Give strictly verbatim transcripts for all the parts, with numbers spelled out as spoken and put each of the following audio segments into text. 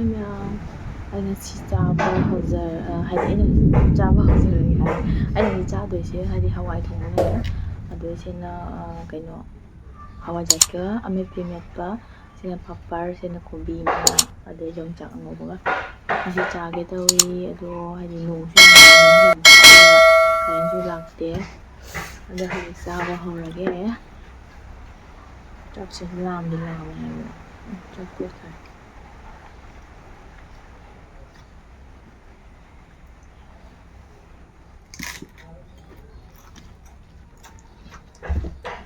ꯃꯌꯥꯝ, ꯑꯩ ꯉꯁꯤ ꯆꯥꯕ ꯍꯧꯖꯔ-, ꯑ, ꯍꯥꯏꯗꯤ ꯑꯩꯅ ꯆꯥꯕ ꯍꯧꯖꯔꯒꯦ ꯍꯥꯏ꯫ ꯑꯩꯅ ꯍꯧꯖꯤꯛ ꯆꯥꯗꯣꯏꯁꯦ ꯍꯥꯏꯗꯤ ꯍꯋꯥꯏ ꯊꯣꯡꯕ ꯂꯩꯔꯦ꯫ ꯑꯗꯨ ꯁꯤꯅ, ꯑ, ꯀꯩꯅꯣ, ꯍꯋꯥꯏꯖꯥꯔꯒ ꯑꯃꯦꯠꯄꯤ ꯃꯦꯠꯄ, ꯁꯤꯅ ꯄꯥꯄꯔ, ꯁꯤꯅ ꯀꯣꯕꯤ ꯃꯅꯥ, ꯑꯗꯩ ꯌꯣꯡꯆꯥꯛ ꯑꯉꯧꯕꯒ꯫ ꯑꯁꯤ ꯆꯥꯒꯦ ꯇꯧꯔꯤ꯫ ꯑꯗꯣ ꯍꯥꯏꯗꯤ ꯅꯣꯡꯁꯨ ꯌꯥꯝ ꯅꯣꯡꯁꯨ ꯌꯥꯝ ꯀꯜꯂꯦꯕ, ꯀꯔꯦꯟꯁꯨ ꯂꯥꯛꯇꯦ꯫ ꯑꯗꯣ ꯍꯧꯖꯤꯛ ꯆꯥꯕ ꯍꯧꯔꯒꯦ꯫ ꯆꯥꯛꯁꯦ ꯂꯥꯝꯗꯤ ꯂꯥꯝꯃꯦ ꯍꯥꯏꯕ꯫ ꯎꯝ, ꯆꯥꯛ ꯇꯣꯛꯈ꯭ꯔꯦ꯫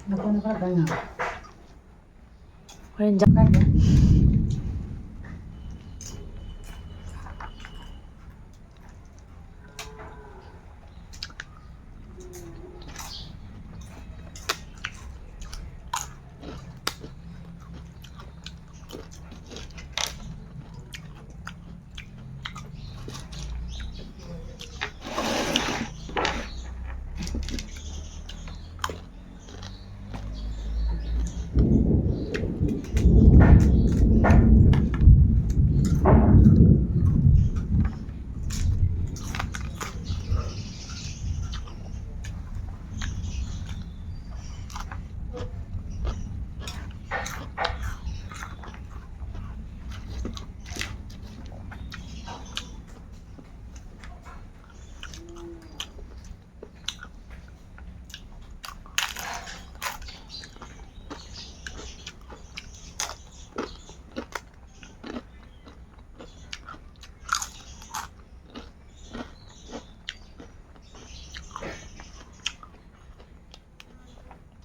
ꯅꯈꯣꯟꯗꯣ ꯈꯔ ꯀꯟꯅ ꯉꯥꯡꯉꯣ꯫ ꯍꯣꯔꯦꯟ ꯆꯥꯛ ꯀꯥꯏꯗ?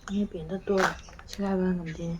ꯑꯩꯅ ꯄꯦꯟꯗ ꯇꯣꯛꯑꯦ꯫ ꯁꯦꯒꯥꯏꯕ ꯉꯝꯗꯦꯅꯦ꯫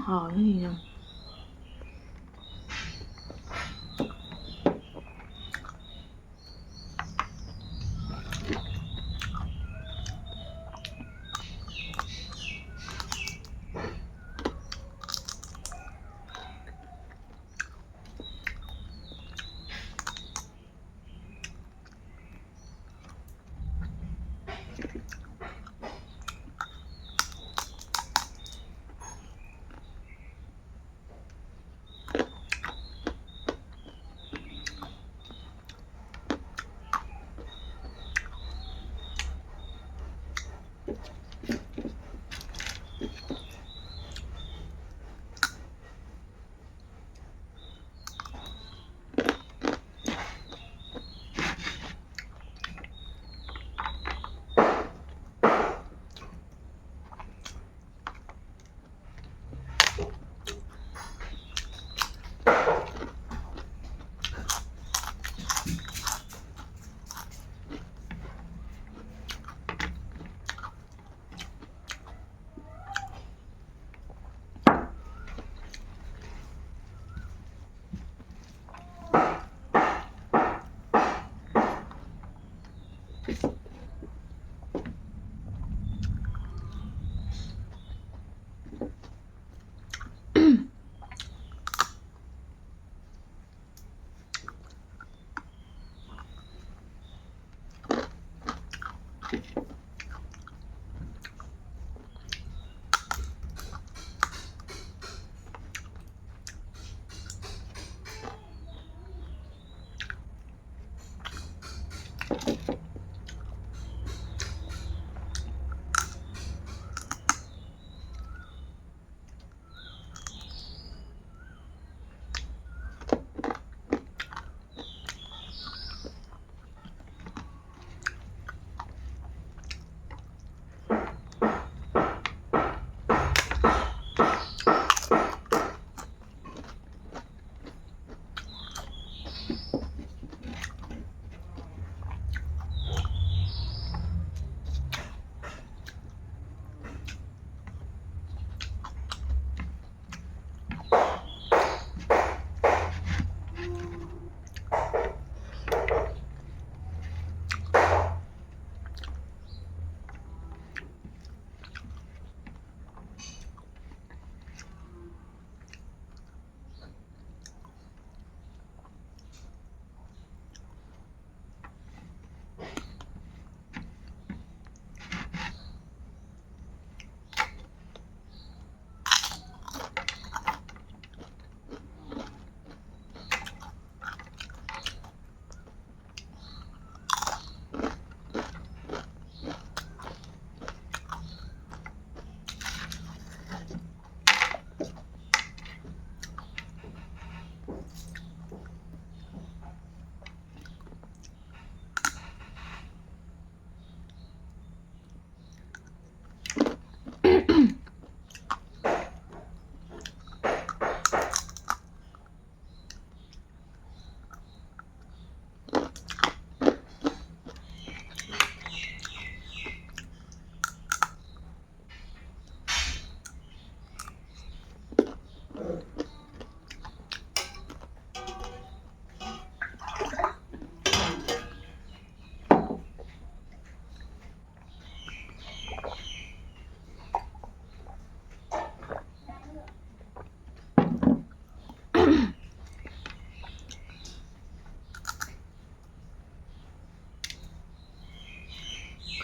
ꯍꯥꯎꯅꯤ ꯌꯥꯝ꯫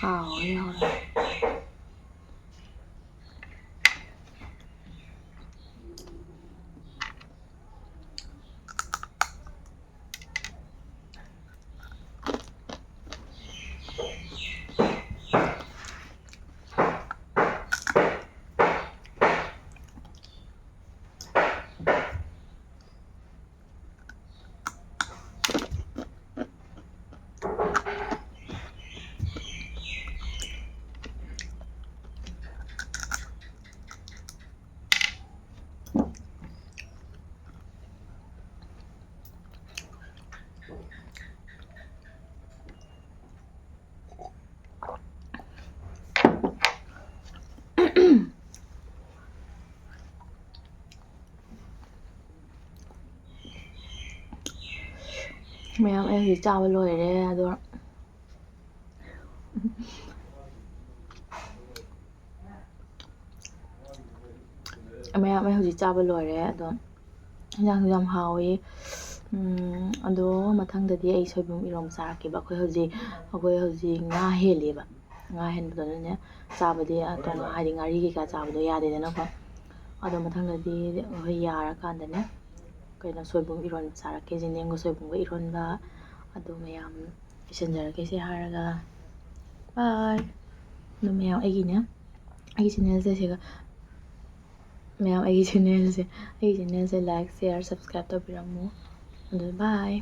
ꯍꯥꯎꯋꯦ, ꯍꯥꯎꯋꯦ꯫ ꯃꯌꯥꯝ, ꯑꯩ ꯍꯧꯖꯤꯛ ꯆꯥꯕ ꯂꯣꯏꯔꯦ, ꯑꯗꯣ ꯃꯌꯥꯝ, ꯑꯩ ꯍꯧꯖꯤꯛ ꯆꯥꯕ ꯂꯣꯏꯔꯦ, ꯑꯗꯣ ꯏꯟꯖꯥꯡꯁꯨ ꯌꯥꯝ ꯍꯥꯎꯋꯤ꯫ ꯎꯝ, ꯑꯗꯣ ꯃꯊꯪꯗꯗꯤ ꯑꯩ ꯁꯣꯏꯕꯨꯝ ꯏꯔꯣꯝ ꯆꯥꯔꯛꯀꯦꯕ꯫ ꯑꯩꯈꯣꯏ ꯍꯧꯖꯤꯛ, ꯑꯩꯈꯣꯏ ꯍꯧꯖꯤꯛ ꯉꯥ ꯍꯦꯜꯂꯦꯕ꯫ ꯉꯥ ꯍꯦꯟꯕꯗꯨꯅꯅꯦ ꯆꯥꯕꯗꯤ, ꯑꯇꯣꯡ-, ꯍꯥꯏꯗꯤ ꯉꯥꯔꯤ ꯀꯩꯀꯥ ꯆꯥꯕꯗꯣ ꯌꯥꯗꯦꯗꯅꯀꯣ꯫ ꯑꯗꯣ ꯃꯊꯪꯗꯗꯤ ꯑꯩꯈꯣꯏ ꯌꯥꯔꯀꯥꯟꯗꯅꯦ, ꯀꯩꯅꯣ, ꯁꯣꯏꯕꯨꯝ ꯏꯔꯣꯟꯕ ꯆꯥꯔꯛꯀꯦ, ꯌꯦꯟꯗꯦꯝꯒ ꯁꯣꯏꯕꯨꯝꯒ ꯏꯔꯣꯟꯕ꯫ ꯑꯗꯨ ꯃꯌꯥꯝ ꯂꯣꯏꯁꯤꯟꯖꯔꯒꯦ ꯁꯤ ꯍꯥꯏꯔꯒ, bye꯫ ꯑꯗꯨ ꯃꯌꯥꯝ ꯑꯩꯒꯤꯅꯦ, ꯑꯩꯒꯤ channelꯁꯦ ꯁꯤꯒ, ꯃꯌꯥꯝ ꯑꯩꯒꯤ channelꯁꯦ, ꯑꯩꯒꯤ channelꯁꯦ like, share, subscribe ꯇꯧꯕꯤꯔꯝꯃꯨ꯫ ꯑꯗꯨ bye꯫